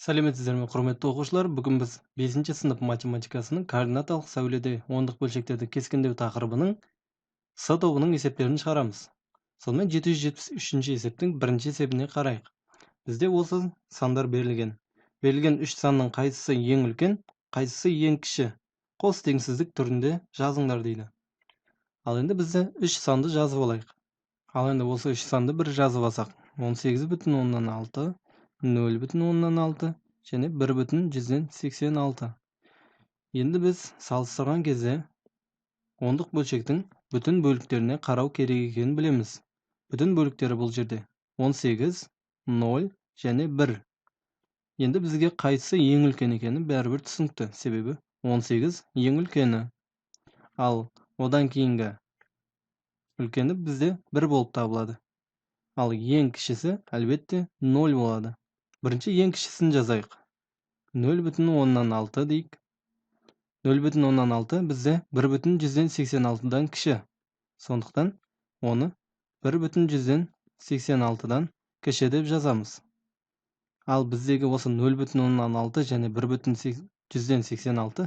Сәлеметсіздер ме, құрметті оқушылар? Бүгін біз 5 сынып математикасының координаталық сәуледе ондық бөлшектерді кескіндеу тақырыбының С тобының есептерін шығарамыз. Сонымен 773-ші есептің бірінші есебіне қарайық. Бізде осы сандар берілген. Берілген 3 санның қайсысы ең үлкен, қайсысы ең кіші? Қос теңсіздік түрінде жазыңдар дейді. Ал енді бізде 3 санды жазып алайық. Ал енді осы 3 санды бір жазып алсақ, 18,6, 0,6 және 1,86. Енді біз салыстырған кезде ондық бөлшектің бүтін бөліктеріне қарау керек екенін білеміз. Бүтін бөліктері бұл жерде 18, 0 және 1. Енді бізге қайсысы ең үлкен екені бәрібір түсінікті, себебі 18 ең үлкені. Ал одан кейінгі үлкені бізде 1 болып табылады. Ал ең кішісі әлбетте 0 болады. Бірінші ең кішісін жазайық. 0,6 дейік. 0,6 бізде 1,86-дан кіші. Сондықтан оны 1,86-дан кіші деп жазамыз. Ал біздегі осы 0,6 және 1,86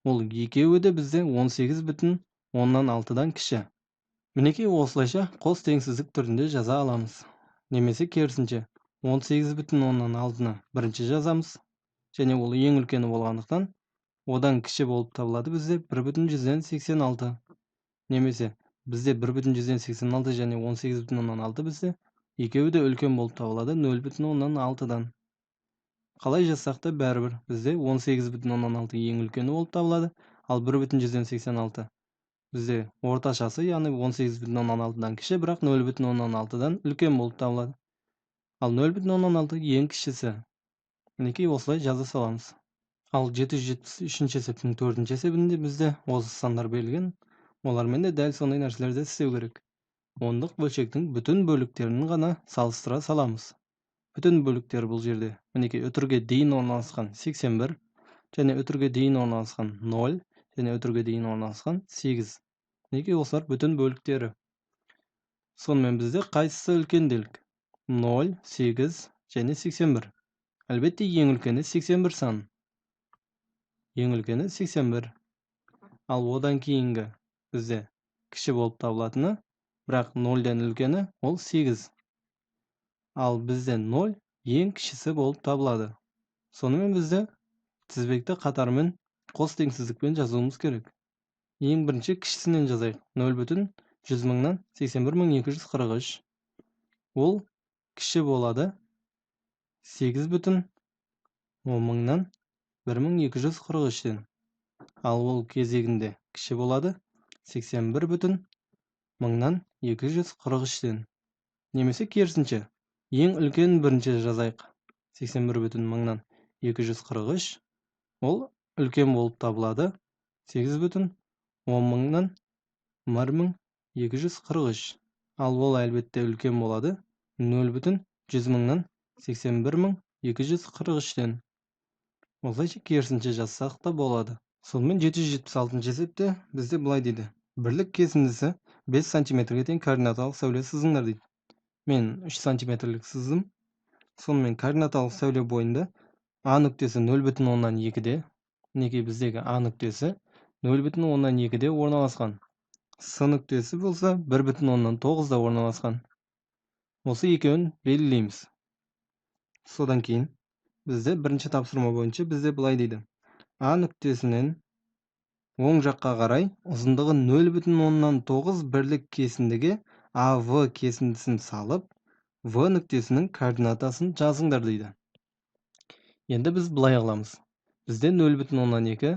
ол екеуі де бізде 18,6-дан кіші. Мінекей осылайша қос теңсіздік түрінде жаза аламыз. Немесе керісінше 18,6-ны бірінші жазамыз және ол ең үлкені болғандықтан одан кіші болып табылады бізде 1,86. Немесе бізде 1,86 және 18,6 бізде екеуі де үлкен болып табылады 0,6-дан. Қалай жазсақ та бәрібір бізде 18,6 ең үлкені болып табылады, ал 1,86 бізде орташасы, яғни 18,6-дан кіші, бірақ 0,6-дан үлкен болып табылады. Ал 0,6 ең кішісі. Мінекей осылай жаза саламыз. Ал 773-ші есептің 4-ші есебінде бізде осы сандар берілген. Олармен де дәл сондай нәрселерді істеу керек. Ондық бөлшектің бүтін бөліктерін ғана салыстыра саламыз. Бүтін бөліктер бұл жерде мінекей үтірге дейін орналасқан 81 және үтірге дейін орналасқан 0 және үтірге дейін орналасқан 8. Мінекей осылар бүтін бөліктері. Сонымен бізде қайсысы үлкен делік? 0, 8 және 81. Әлбетте ең үлкені 81 сан. Ең үлкені 81. Ал одан кейінгі бізде кіші болып табылатыны, бірақ 0-ден үлкені ол 8. Ал бізде 0 ең кішісі болып табылады. Сонымен бізде тізбекті қатармен қос теңсіздікпен жазуымыз керек. Ең бірінші кішісінен жазайық. 0,100 81243. Ол кіші болады 8,10 1243-тен. Ал ол кезегінде кіші болады 81,243-тен. Немесе керісінше, ең үлкен бірінші жазайық. 81,243 ол үлкен болып табылады 8,10 1243. Ал ол әлбетте үлкен болады 0,100 81243-тен. Осылайша керісінше жазсақ та болады. Сонымен 776-шы есепте бізде былай дейді. Бірлік кесіндісі 5 сантиметрге тең координаталық сәуле сызыңдар дейді. Мен 3 сантиметрлік сыздым. Сонымен координаталық сәуле бойында А нүктесі 0,2-де, мінекей біздегі А нүктесі 0,2-де орналасқан. С нүктесі болса 1,9-да орналасқан. Осы екеуін белгілейміз. Содан кейін бізде бірінші тапсырма бойынша бізде былай дейді. А нүктесінен оң жаққа қарай ұзындығы 0,9 бірлік кесіндіге АВ кесіндісін салып, В нүктесінің координатасын жазыңдар дейді. Енді біз былай қыламыз. Бізде 0,2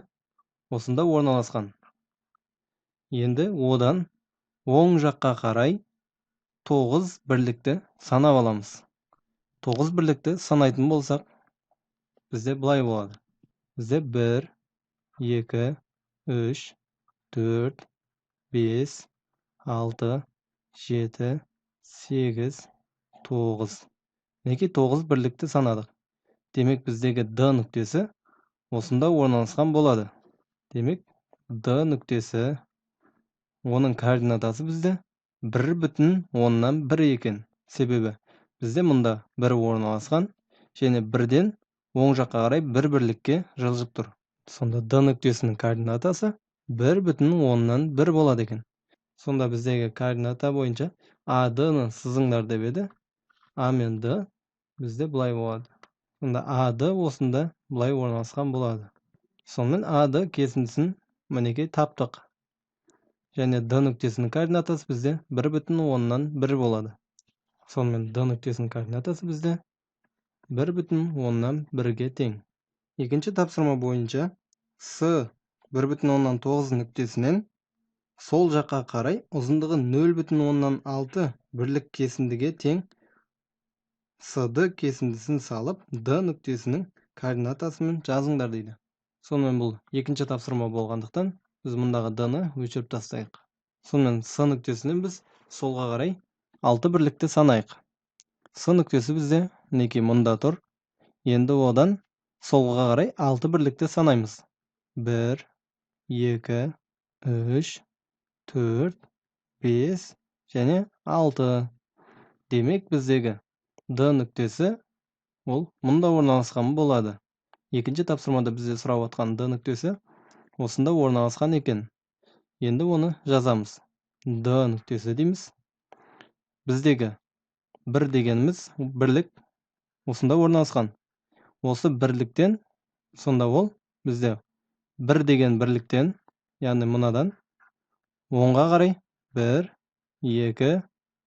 осында орналасқан. Енді одан оң жаққа қарай 9 бірлікті санап аламыз. 9 бірлікті санайтын болсақ, бізде былай болады. Бізде 1, 2, 3, 4, 5, 6, 7, 8, 9. Мінекей 9 бірлікті санадық. Демек біздегі Д нүктесі осында орналасқан болады. Демек Д нүктесі оның координатасы бізде 1,1 екен. Себебі бізде мұнда 1 орналасқан және 1-ден Оң жаққа қарай бір бірлікке жылжып тұр. Сонда D нүктесінің координатасы 1,1 болады екен. Сонда біздегі координата бойынша АД-ны сызыңдар деп еді. А мен Д бізде былай болады. Сонда АД осында былай орналасқан болады. Сонымен АД кесіндісін мінекей таптық. Және Д нүктесінің координатасы бізде 1,1 болады. Сонымен Д нүктесінің координатасы бізде 1,1-ге тең. Екінші тапсырма бойынша С 1,9 нүктесінен сол жаққа қарай ұзындығы 0,6 бірлік кесіндіге тең СД кесіндісін салып, Д нүктесінің координатасымен жазыңдар дейді. Сонымен бұл екінші тапсырма болғандықтан біз мұндағы Д-ны өшіріп тастайық. Сонымен С нүктесінен біз солға қарай 6 бірлікті санайық. С нүктесі бізде мінекей мұнда тұр. Енді одан солға қарай 6 бірлікті санаймыз. 1, 2, 3, 4, 5 және 6. Демек біздегі Д нүктесі ол мұнда орналасқан болады. Екінші тапсырмада бізде сұрап отқан Д нүктесі осында орналасқан екен. Енді оны жазамыз. Д нүктесі дейміз. Біздегі 1 дегеніміз бірлік осында орналасқан. Осы бірліктен, сонда ол бізде 1 деген бірліктен, яғни мынадан оңға қарай 1, 2,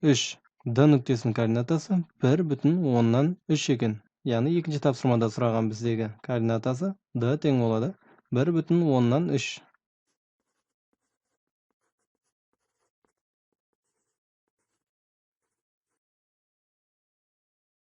3. Д нүктесінің координатасы 1,3 екен. Яғни екінші тапсырмада сұраған біздегі координатасы Д тең болады 1,3.